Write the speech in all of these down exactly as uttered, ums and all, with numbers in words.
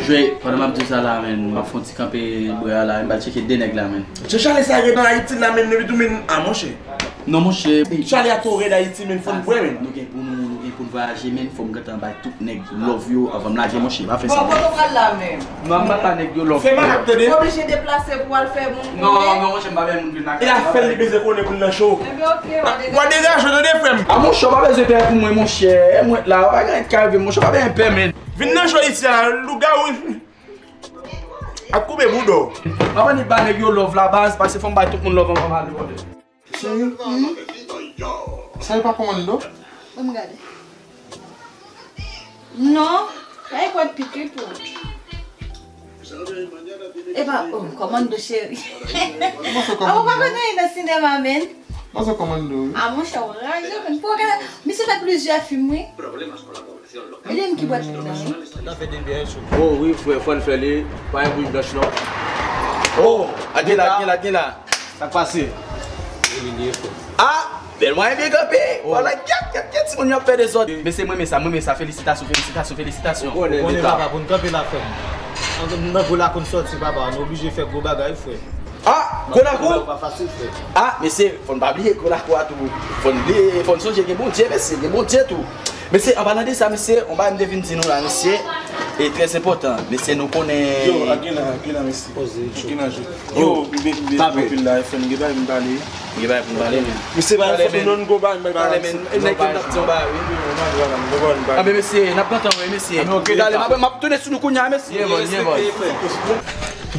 Jwe, pandan m ap di w sa la, menn, m ap fè yon ti kanpe bra la, m pral tcheke de nèg la, menn. Jan chale sa red an Ayiti la, menn, epi tou, menn, a monchè. Non, monchè. Chale a twò red Ayiti, menn, fò n bwè, menn. Nou gen pou nou, nou gen pou n vwayaje, menn, fò m gentan bay tout nèg love yo anvan m lage, monchè, pa fè sa. Bon, kote w pral la menm? Non, m pa ba nèg yo love. Fè malak, tande. Ou oblije deplase pou w al fè moun. Non, non, monchè, m pa bay moun vin lakay. E afè l li bezwen konnen pou l nan cho. Enben, oke, w a degaje. W a degaje, tande, frè m. A, monchè, w pa bezwen pè pou mwen, monchè. E mwen la, w pa gen anyen k ka rive m, monchè, w pa bezwen pè, menn. Vin nan cho isi a, lougawou. Ap koupe bouda w. M ap annik ba nèg yo love la, baz, paske fò m bay tout moun love anvan m ale, brother. Serye? Sa yo pa kòmando? Ban m gade. Non, sa e kwèt pike tou. E pa, oh, kòmando cheri. Mwen se kòmando. Ah, ou pa konn anyen nan sinema, menn. Mwen se kòmando, wi. Ah, monchè, w raje, menn. Pou w gade, misye fè plizyè fim, wi. E li menm ki bwè tout tan, wi. Sa fè de byen sou. Oh, wi, frè, fò n fè li. Pa yon bouch blanch, non. Oh, a gen la, gen la, gen la. Sa k pase? Li, li, frè. Ah, bèl mwayen byen kanpe. Oh. Wala, gyat, gyat, gyat, timoun yo ap fè dezòd. Mesye, mwen renmen sa, mwen renmen sa. Felisitasyon, felisitasyon, felisitasyon. Ou konnen, papa, pou n kanpe la, frè m. An, nan gwo lakou n sòti, papa, nou oblije fè gwo bagay, frè. Ah, gwo lakou? Pa fasil, frè. Ah, mesye, fò n pa bliye gwo lakou a tou. Fò n bliye, fò n sonje gen Bondye, mesye, gen Bondye tou. Mesye, an palan de sa, mesye, yon bagay m te vin di nou la, mesye, e trè enpòtan. Mesye, nou konnen. Yo, a gen la, a gen la, mesye. Poze, a gen la, je. Yo, m byen, m byen anpil la, F M, gen bagay m pale. Gen bagay pou m pale, men. Mesye, bagay fòk nou non gwo bagay, m pale, men, nèg yo t ap di yon bagay, wi. Anben, mesye, n ap pran tan, wi, mesye. Anben, oke, dale, m ap, m ap tounen sou nou kounye a, mesye. Ye, bòn, ye, bòn.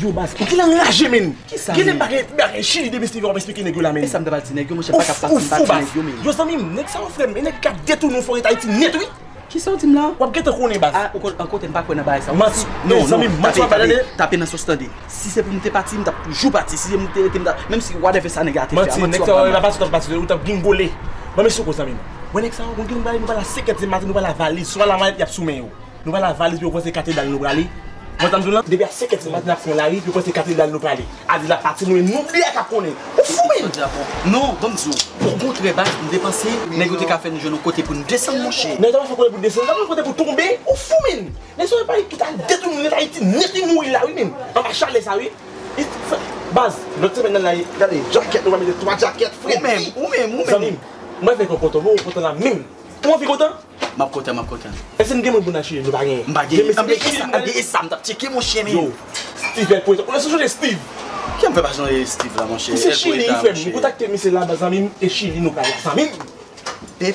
Yo, baz, ou ki anraje, men. Kisa, men? Gen nèg bagay, bagay Chili, de mesye, w ap eksplike nèg yo la, men. E sa m ta pral di nèg yo, monchè, pa ka pati, m pa di nèg yo, men. Yo, zanmi m, nèg sa yo, frè m, e nèg k ap detounen w fò rete Ayiti nèt, wi. Kisa w di m la? W ap gentan konnen, baz. Ah, ou kon-, an kote m pa kwè nan bagay sa. Manti. Non, non, zanmi m, manti w ap bay, tande. Tape nan sòs, tande. Si se pou m te pati, m t ap toujou pati. Si se pou m te rete, m t ap, menm si whatever sa nèg la te fè a, manti w ap bay. Manti, nèg sa yo, yo pa pati, yo t ap pati, ou t ap gingole. Ban m eseye w, zanmi m. Wè nèg sa yo, gon, gen yon bagay, nou pral la senk è di maten, nou pral la valiz. Si w pa la valiz, y ap sou men yo. Nou pral la valiz pou yo panse katedral nou prale. Ou konn sa m di w lan? Depi a senk è di maten n ap fè yon lari, pou yo panse katedral nou prale. A di la pati nou, e nou li a k ap konnen. Ou fou, men! Non, ban m di w. Okontrè, baz, m te panse nèg yo te ka fè n jwenn yon kote pou n desann, monchè. Nèg yo ta fè kote pou desann, ta fè kote pou tonbe. Ou fou, men! Nèg sa yo pa kite al detounen nèt Ayiti nèt, li mouri la, wi, men. Anba chalè sa, wi. Baz, lòt semèn nan la, gade, djakèt, nou va mete twa djakèt, fredi. Ou menm, ou menm, ou menm. Zanmi m, mwen fè yon kontan, bon, kontan la menm. Ou anvi kontan? M ap kontan, m ap kontan. Èske n gen moun pou n al Chili? Nou pa gen. M pa gen. Gen mesye Chili, m gen sa, m t ap tcheke, monchè, men. Yo, Steve Elpo, ou sonje Steve? Ki m fè pa sonje Steve la, monchè? Misye Chili, frè m, nou kontakte misye la, zanmi m, e Chili nou pral la, zanmi m. Yo,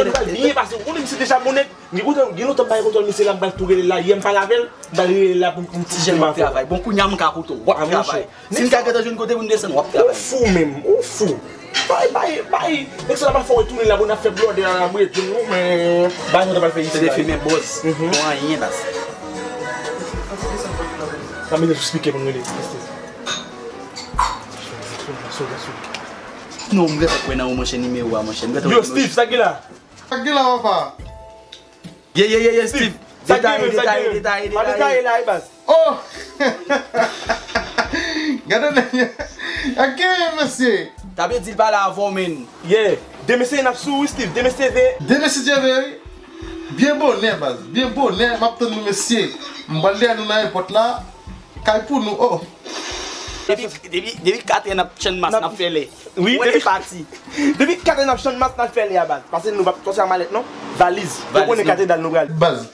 nou pral byen pase, ou konnen misye deja bon nèg. M gen lontan, gen lontan m pa gen kontwòl misye la, m pral tou rele l la, yè m pale avè l, m pral rele l la pou m, pou m ti jèn ap travay. Bon, kounye a m ka koute w, w ap travay. Si n ka gentan jwenn kote pou n desann, w ap travay. Ou fou menm, ou fou. Bay, bay, bay. Nèg sa la pa fè w retounen la, bon, n ap fè blòdè a la, m rete nou, men bagay nou ta pral fè isi la. Se te fimen bòz. Pou anyen, baz. Sa mete sou spikè pou n rele. Non, m gentan kwè nan ou, monchè, nimewo a, monchè. M gentan kwè nan ou. Yo, Steve, sa ki la? Sa ki la, papa? Ye, ye, ye, ye, Steve. Detaye, detaye, detaye, detaye. Pa detaye la, e baz. Oh! Gade nèg yo. Ak ki mesye? Ta vle di l pale avè w, men. Yeah. De mesye n ap sou wi, Steve. De mesye ve. De mesye dye ve, wi. Byen bonè, baz. Byen bonè, m ap tann nou, mesye. M pral dèyè nou nan èpòt la. Kay pou nou, oh. Depi, depi, depi katrè n ap chann mas, n ap fè lè. Wi, depi, pati. Depi katrè n ap chann mas, n ap fè lè a, baz. Pase nou p ap sòti ak malèt, non. Valiz. Ou konnen katedral nou pral. Baz.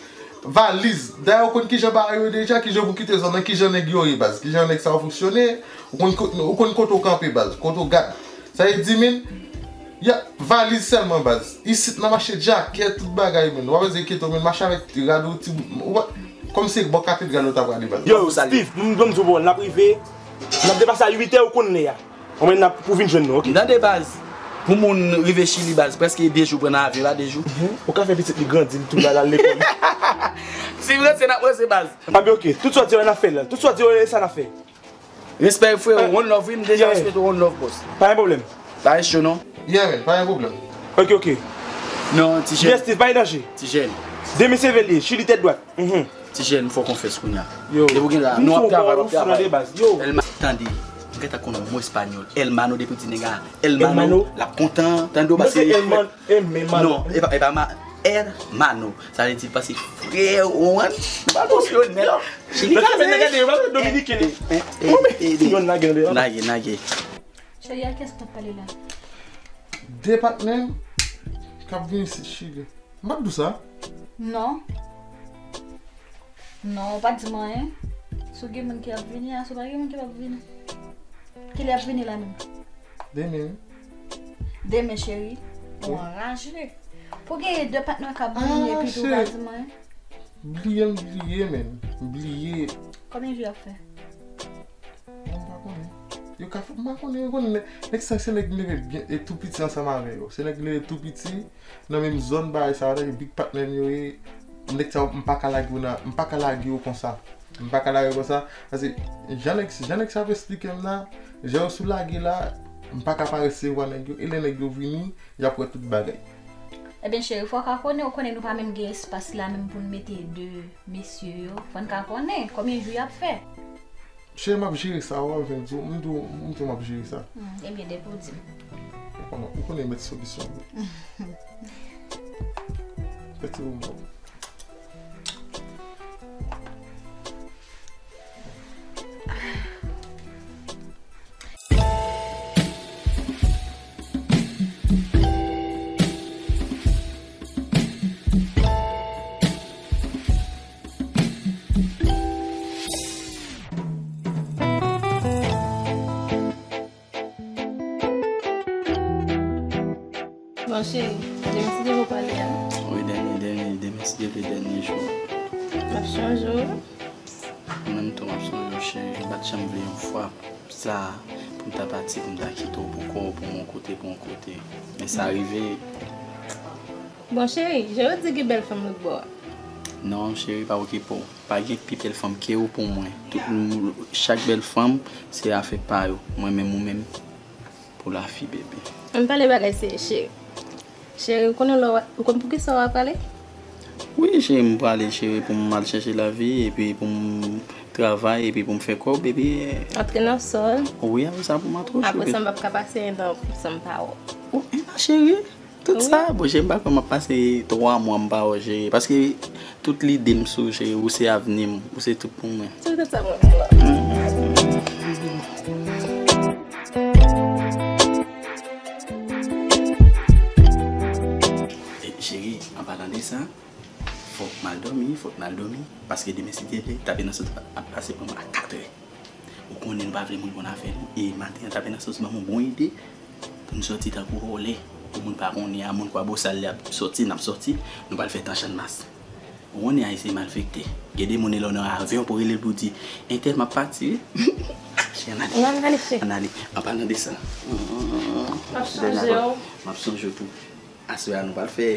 Valiz. Dayè, ou konn kijan bagay yo deja, kijan pou kite zòn nan, kijan nèg yo ye, baz. Kijan nèg sa yo fonksyone, ou konn ko-, ou konn kote w kanpe, baz. Kote w gad. Sa vle di, men, ya, valiz sèlman, baz. Isit, n a mache djakèt, tout bagay, men. W ap enkyete w, men, mache avèk rad ou, ti, ou pa, kòmsi bò katedral ou ta prale, baz. Yo, Steve, m, m di w, bon, n ap rive, n ap depase a uit è, ou konn lè a. Ou menm n ap pou vin jwenn nou, oke? Tande, baz. Pou moun rive Chili, baz, prèske de jou pran nan avyon la, de jou. Mhm. Ou ka fè pitit li grandi, li tou pral al lekòl. Si ranse n ap ranse, baz. Anben, oke. Tout sa w di yo, n ap fè l. Tout sa w di yo, e sa n ap fè. Respè, frè, one love, wi, m deja respè tou, one love, boss. Pa gen pwoblèm. Pa gen cho, non. Yeah, man, pa gen pwoblèm. Oke, oke. Non, ti jèn. Yes, Steve, pa gen danje. Ti jèn. De mesye veye, Chili tèt dwat. Mhm. Ti jèn, fò konfyans kounye a. Yo. Depi w gen la, nou ap travay, w ap travay. Yo. Elma, tande. M gentan konn yon mo espanyòl. Elmano, depi w di nèg la Elmano, l ap kontan. Tande w pase. Non, e pa, e pa ma-, Hermano. Sa vle di l pase frè ou an. Li pa bon sou yo nèt. Cheri, sa fè nèg gade yo pa Dominiken. Yon lage nan deyò. Lage, lage. Cheri, a kiyès ou t ap pale la? De patnè k ap vin isit, cheri. M pa t di w sa? Non. Non, ou pa t di m anyen. Si w gen moun ki ap vini a, si w pa gen moun ki p ap vini. Kilè y ap vini la menm? Demen, wi. Demen, cheri. Ou anraje. Pou genyen de patnè k ap vini epi tou ou pa di m anyen? Bliye m, bliye, menn. Bliye. Konbyen jou y ap fè? Bon, m pa konnen. Yo ka fè, m pa konnen, yo konnen nèg, nèg sa se nèg m leve byen, e tou piti ansanm avè yo. Se nèg m leve tou piti, nan menm zòn bagay sa yo, nèg big patnè m yo ye. Nèg sa yo, m pa ka lage yo nan, m pa ka lage yo konsa. M pa ka lage yo konsa. Paske, jan nèg, jan nèg sa ap esplike m la, jan yo sou lage la, m pa ka pa resevwa nèg yo. E lè nèg yo vini, y ap wè tout bagay. Ebyen, cheri, fò w ka konnen, ou konnen nou pa menm gen espas la menm pou n mete de mesye yo. Fò n ka konnen konbyen jou y ap fè. Cheri, m ap jere sa, w ap jwenn di w, m di w, m di w m ap jere sa. Hmm, ebyen, depi w di m. Ou konnen, ou konnen mèt solisyon. Fè ti bonbon. Bon, cheri, demen si Dye vle w prale a. Wi, dènye, dènye, demen si Dye vle dènye jou. M ap sonje w. Mwen menm tou, m ap sonje w, cheri. M pa t janm vle yon fwa sa pou m ta pati, pou m ta kite w pou kò w, pou yon kote, pou yon kote. Men sa rive. Bon, cheri, jan yo di gen bèl fanm lòt bò a. Non, cheri, pa okipe w. Pa gen pi bèl fanm ke ou pou mwen. Tout moun, chak bèl fanm, se afè pa yo. Mwen menm, ou menm, pou lavi, bebe. Ann pale bagay serye, cheri. Cheri, ou konnen lè w, ou konn poukisa w ap prale? Wi, cheri, m prale, cheri, pou m al chèche lavi, epi pou m travay, epi pou m fè kòb, epi, eh, antre nan sòl. Wi, apre sa, pou m antre, cheri. Apre sa, m p ap ka pase yon tan san m pa wè w. Oh, e la, cheri. Tout sa, bon, cheri, m pa kwè m ap pase twa mwa m pa wè w, cheri. Paske tout lide m sou ou, cheri, ou se avni m, ou se tout pou mwen. Se poutèt sa mwen menm la. E, cheri, an palan de sa, fòk m al dòmi, fòk m al dòmi, paske demen, si Dye vle, Tape nan Sos ap pase pran m a katrè. Ou konnen nou pa vle moun konn afè nou. E maten an, Tape nan Sos ban m yon bon ide pou n sòti tankou vòlè. Pou moun pa konnen a, moun kwabosal lè ap sòti, n ap sòti, nou pral fè tan Channmas. Ou konnen Ayisyen malfektè. Gen de moun e lè w nan avyon pou rele l pou di, entèl m ap pati wi. Cheri, ann ale. Ann ale, cheri. Ann ale. An palan de sa. M ap sonje w. M ap sonje w tou. Aswè a nou pral fè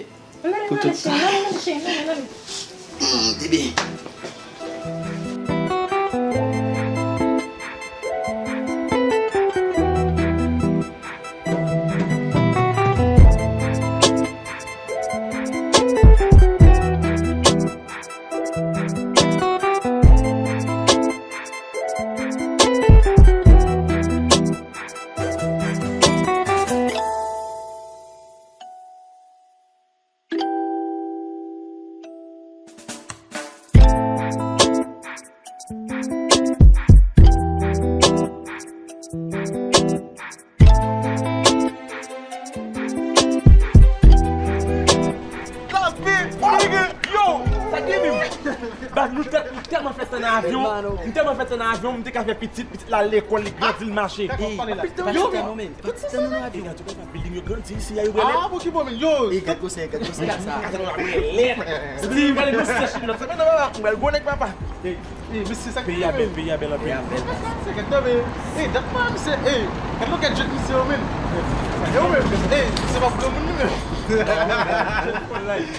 pou tout tan. Ann ale, ann ale, cheri, ann ale, ann ale. Hmm, bebe. Yo! Sa gen menm? Baz, nou tèl-, nou tèlman fè tan nan avyon, nou tèlman fè tan nan avyon, m te ka fè pitit, pitit la al lekòl, li grandi, l mache. Yo, men, pitit sa nan avyon. Gade, gade, gade, building yo grandi isi a, yo bèl. Ah, bon, ki bon, men, yo. E, gad gwosè, gad gwosè sa. Gad sa, nou la bèl. Si, gade, nou se chit lòt. Sa, men, non, papa, m pral gwo nèg, papa. Ey, mesye, sa k rive, men? Peyi a bèl, peyi a bèl anpil. Peyi a bèl, papa. Se gad nan, men. Ey, dat mwen, misye. Ey, gad longèt jèt misye yo, men. Yo, men, ey, se pa granmoun, li, men.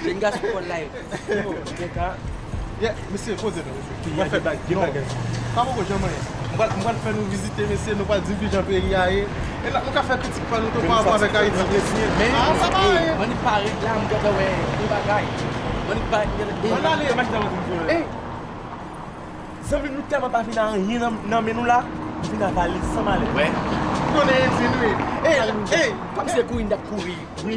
Jèn gason fò live. Yo, gen ka. Yeah, mesye, poze non, mesye. Peyi a gen bagay, gen bagay. Pa poko janm anyen. M pral, m pral fè nou vizite, mesye, nou pral di m kijan peyi a ye. E la, nou ka fè kritik pa nou tou pa rapò avèk Ayiti. Men, ah, sa pa anyen. Mwen pa rèd la, m gentan wè yon bagay. Mwen pa rèd la. Ann ale. Ey, zanmi m, nou tèlman pa vin a anyen nan, nan men nou la, nou vin a vale san malè. Wè. Konnen Edin, wi. Ey, ey, kòm se kouri n t ap kouri. Wi.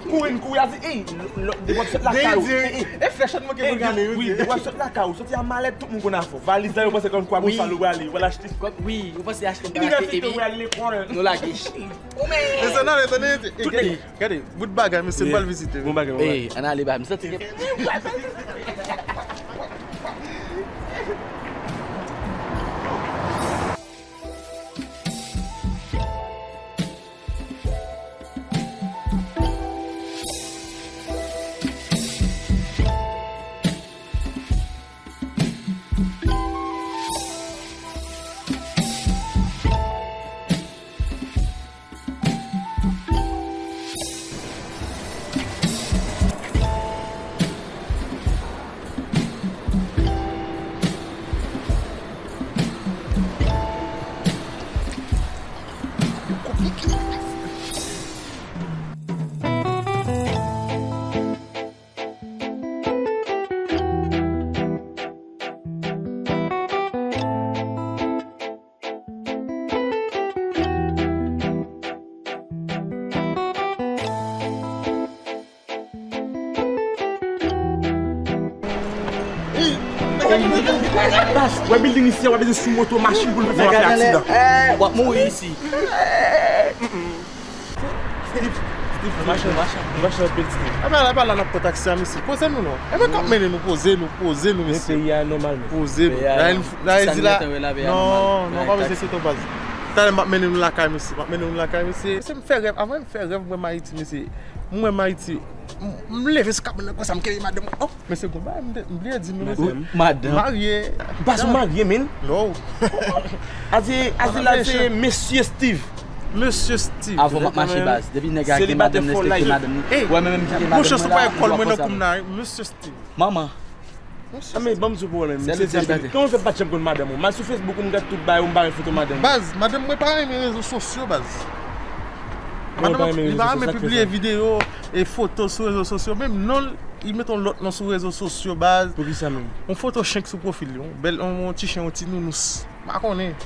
Kouri n kouri, a di, ey, depi w ap sot lakay ou. Ey, ey, e flèch la t manke pou gade, wi, depi w ap sot lakay ou, soti a malèt, tout moun konn afè w. Valiz la, yo panse konn kwa bonsal ou prale, ou pral achte. Wi, yo panse achte bagay, epi nou lage cheri. Ou men. E sa nan, e sa nan, e, e, gade, gade, bout bagay, mesye, m pral vizite. Bon bagay, bon bagay. Ey, ann ale ba, m santi ke Baz, wè bilding isi a, w ap bezwen sou moto, machin pou l fè w ap fè aksidan. W ap mouri isi. Steve, Steve, machin, machin, machin ap pèdi Steve. Epa la, epa la n ap pran taksi a, mesye. Poze nou non. Epa k ap mennen nou, poze nou, poze nou, mesye. Peyi a nòmal, men. Poze nou. La, la, la, la, non, non, pa bezwen se ton baz. Talè m ap mennen nou lakay, mesye. M ap mennen nou lakay, mesye. Mesye, m fè rèv. Avan m fè rèv, m wè m Ayiti, mesye. M wè m Ayiti. M, m leve sou kabann nan konsa, m kenbe madanm mwen. Oh, mesye, gon bagay, m te, m bliye di nou, mesye. Madanm. Marye. M pa sou marye, men. No. Aze, aze la, se Mesye Steve. Mesye Steve. Avan m ap mache baz. Depi nèg la gen madanm, respekte madanm li. Ey, wè, men menm ki gen madanm mwen la, m pa konsa, men. Mesye Steve. Manman. Ah, men, ban m di w pou wè menm. Sèl sèl bagay. Kòman w fè pa t janm konn madanm ou? M al sou Facebook ou, m gad tout bagay ou, m pa wè foto madanm ou. Baz, madanm mwen pa renmen rezo sosyo, baz. Madanm mwen li pa renmen pibliye videyo e foto sou rezo sosyo. Menm non l, li mete yon lòt non sou rezo sosyo, baz. Poukisa menm? Yon foto chen k sou pwofil li, yon bèl, yon, yon ti chen, yon ti nounous. M pa konnen.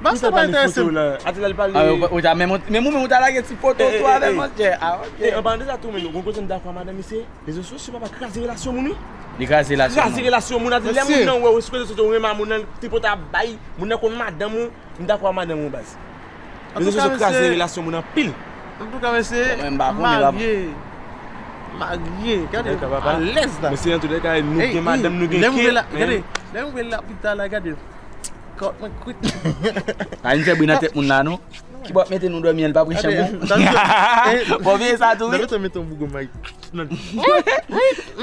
Baz, sa pa enterese m. Atè la li pale. Ah, ou ta menm, menm ou menm ou ta lage ti foto tou avè l, monchè. Ah, ok. E, an palan de sa tou, men, ou konn kote m dakò a madanm misye? Rezo sosyo papa kraze relasyon moun, wi. Li kraze relasyon moun. Kraze relasyon moun, atè lè moun nan wè ou sou rezo sosyo, ou renmen a moun nan, ti pota bay, moun nan konn madanm ou, m dakò a madanm ou, baz. Rezo sosyo kraze relasyon moun anpil. Antouka, mesye, m marye. Marye. Gade, alèz la. Mesye, antoulèka, nou gen madanm, nou gen kè. Gade, lè m ouvri lapita la, gade. Kòt mwen kwit. Pa vin fè bri nan tèt moun la, non. Ki bò mete nou dòmi an, li pa pran chanm ou. Bon, veye sa tou, wi. Nan mete yon bougon may.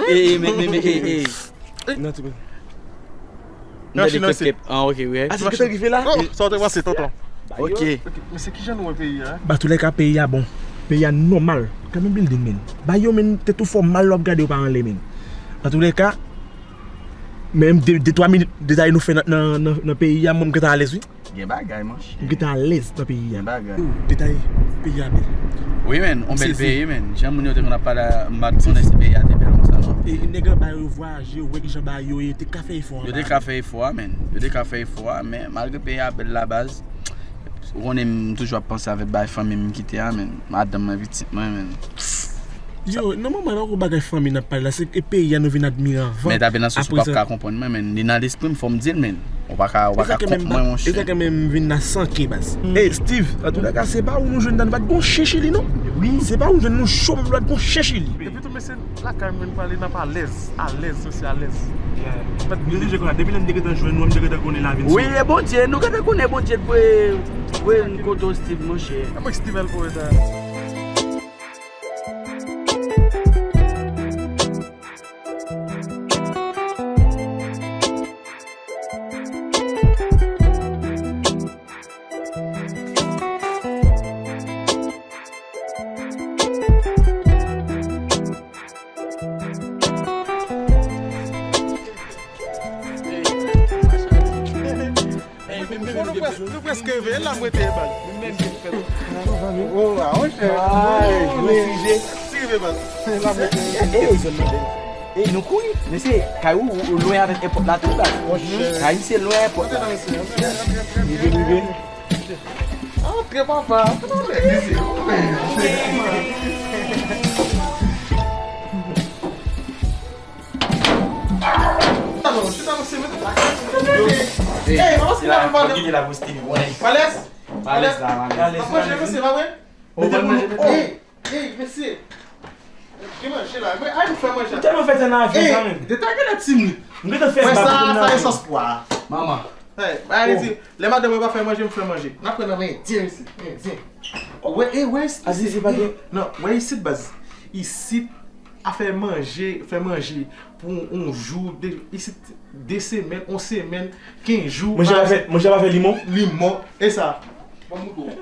E, e, men, men, men, e, e. Nan ti pè. Nan China, se. Ah, ok, wi. Ah, se sa k rive la? Oh, sa w te panse, tonton? Ok. Ok, men se kijan nou wè peyi a? Ba, antoulèka, peyi a bon. Peyi a nòmal. Kòm yon bilding, men. Ba yo, men, tèt ou fè w mal, lè w ap gade yo pa anlè, men. Antoulèka, men de, de twa minit detay nou fè nan, nan, nan, nan peyi a, mwen, m gentan alèz, wi. Gen bagay, monchè. M gentan alèz nan peyi a. Gen bagay. Yo, detay peyi a bèl. Wi, men, yon bèl peyi, men. Jan moun yo te konn ap pale a, m pa t konnen si peyi a te bèl konsa, non. E nèg anba yo vwayaje, yo wè kijan bagay yo ye, yo te ka fè efò anba. Yo te ka fè efò a, men. Yo te ka fè efò a, men malgre peyi a bèl la baz, ou konnen m toujou ap panse avèk bagay fanmi m kite a, men. Madanm mwen, pitit mwen, men. Yo, nan moman, e pa ko bagay fanmi n ap pale la, se e peyi a nou vin admire avan. Men tape nan sòs ou p ap ka konprann mwen, men li nan lespri m, fò m di l, men. Ou pa ka, ou pa ka kont mwen, monchè. E sa k menm vin nan san ke, baz. Ey, Steve, antoulèka, se pa ou nou jwenn dan, nou pa t gon chèche li, non. Wi. Se pa ou jwenn nou cho, nou pa t gon chèche li. Epi tou, mesye, lakay mwen pale, n ap alèz, alèz, mesye, alèz. Yo te jwe konsa, depi lè n te gentan jwenn nou, n te gentan konnen lavi n sou. Wi, e Bondye, nou gentan konnen Bondye voye, voye n kote w, Steve, monchè. E mwen, Steve, al voye sa. Bon, nou près-, nou prèske rive. E la m rete, baz. Oh, ah, monchè. Ay, gwo sijè. Ti rive, baz. E la m rete. Ey, ey, nou kouri. Mesye, kay ou, ou lwen avèk èpòt la tou, baz. Kay misye lwen èpòt la. Antre nan, mesye, antre, antre, antre, antre. Rive, rive. Antre, papa. Antre, mesye. Antre. Alò, chita, mesye, mete. Ey, mwen se la, mwen kite la pou Steve, wè. Palès? Palès la, palès. Ap manje, mesye, pa vre? Mete pou nou. Ey, ey, mesye. Gen manje la. Mwen, ay, nou fè manje. Ou tèlman fè tè nan afè sa, menm. Ey, de ta gen lè timid. M gentan fè bab sa, sa e sòs pwa. Manman. Hey, ba, oh. Di, lè madanm mwen pa fè manje, m fè manje. N ap pran nan men endyen isi, endyen. Wè, e, wè, isi, Azizi pa gen. Non, wè, isit, baz. Isit, afè manje, fè manje pou yon jou, de, isit, de semèn, yon semèn, kenz jou. Manje pa fè, manje pa fè limon? Limon, e sa. Ban m goute.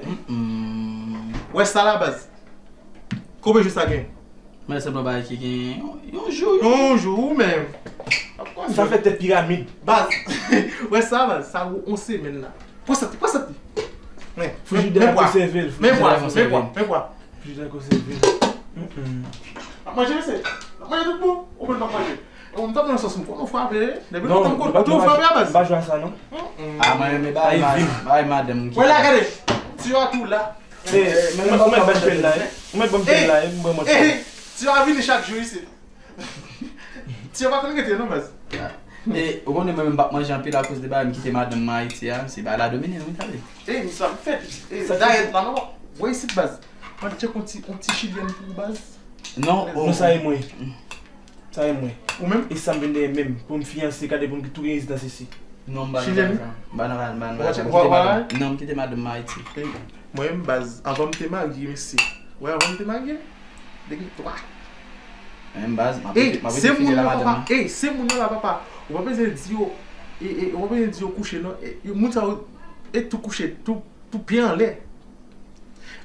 Mm-mm. Wè sa la, baz. Konbyen jou sa gen? Mwen sanble yon bagay ki gen yon, yon jou, yon jou, ou menm. Sa fè tèt piramid. Baz, wè sa, baz, sa yon semèn la. Pran santi, pran santi. Men, men pwa. Men pwa, men pwa, men pwa. Frijidè konsève l. Mm-mm. Ap manje, mesye. Ap manje tout bon. Ou konn pa manje. Ou m t ap nan sòs m konn ou frape. Depi lontan m konn ou tou frape a baz. M pa jwe a sa non. A mwen renmen bagay madanm ki. Wè la, gade. Ti yo a tou la. Ou mèt ban m pil la, wi. Ou mèt ban m pil la, wi, m ban mwen. Ti yo a vini chak jou isit. Ti yo pa konn rete non, baz. E, ou konnen mwen menm m p ap manje anpil akoz de bagay m kite madanm mwen Ayiti a, se bagay la domine nou, wi, tande. E, m sa m fè. E, dayèt la, non. Wè isit, baz. Mwen tchèk yon ti, yon ti chilyèn pou ou, baz. Non, non, sa e mwen. Sa e mwen. Ou menm? E sa m vin dèyè menm. Pou m fiyanse, gade pou m tou gen rezidans isi. Non, m pa nan bagay sa. M pa nan bagay, m pa nan bagay sa. M kite madanm, non, m kite madanm m Ayiti. Mwen menm baz, anvan m te marye, mesye. Wè, anvan m te marye, de gen twa. Mwen menm baz, m ap rete, m ap rete fidèl a madanm mwen. Ey, se moun yo la, papa. Ou pa bezwen di yo, e, e, ou pa bezwen di yo kouche, non. E, e, moun sa yo, e tou kouche, tou, tou pye anlè.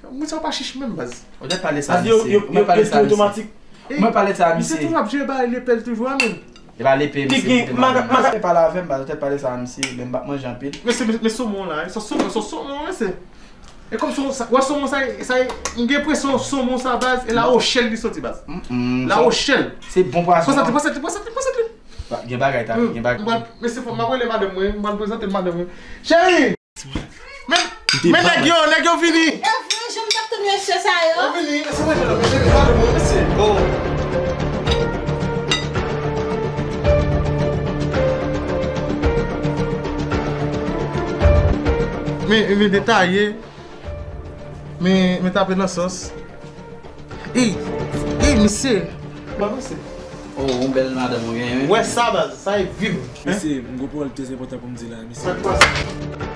Moun sa yo pa chich menm, baz. Ou tèt pale sa, misye. Ou mèt pale sa, misye. Ou mèt pale sa, misye. Misye toujou ap jwe ba lepèl toujou a menm. E pa lepe, misye. Ki gen maga, maga. Ou tèt pale avè m, baz. Ou tèt pale sa, misye. Men m p ap manje anpil. Men se, men, men somon la, se somon, se somon, wi, se. E kòm somon sa, wè somon sa, sa, m gen enpresyon somon sa, baz, e La Rochelle li soti, baz. La Rochelle. Se bon pwason. Pran santi, pran santi, pran santi, pran santi. Gen bagay, ta, gen bagay. Men se fò, m ap rele madanm mwen, m pral prezante l madanm mwen. Cheri! Men, men nèg yo, nèg yo vini. E vre, jan m t ap tann mesye sa yo. Yo vini, mesye mwen, mesye, mesye, mesye. Oh. Men, men detaye. Men, men tape nan sans. Ey, ey, mesye. Ba mesye. Oh, yon bèl madanm ou genyen, wi. Wè sa, baz, sa e viv. Mesye, m gon pawòl trè enpòtan pou m di la, mesye. Sa k pase?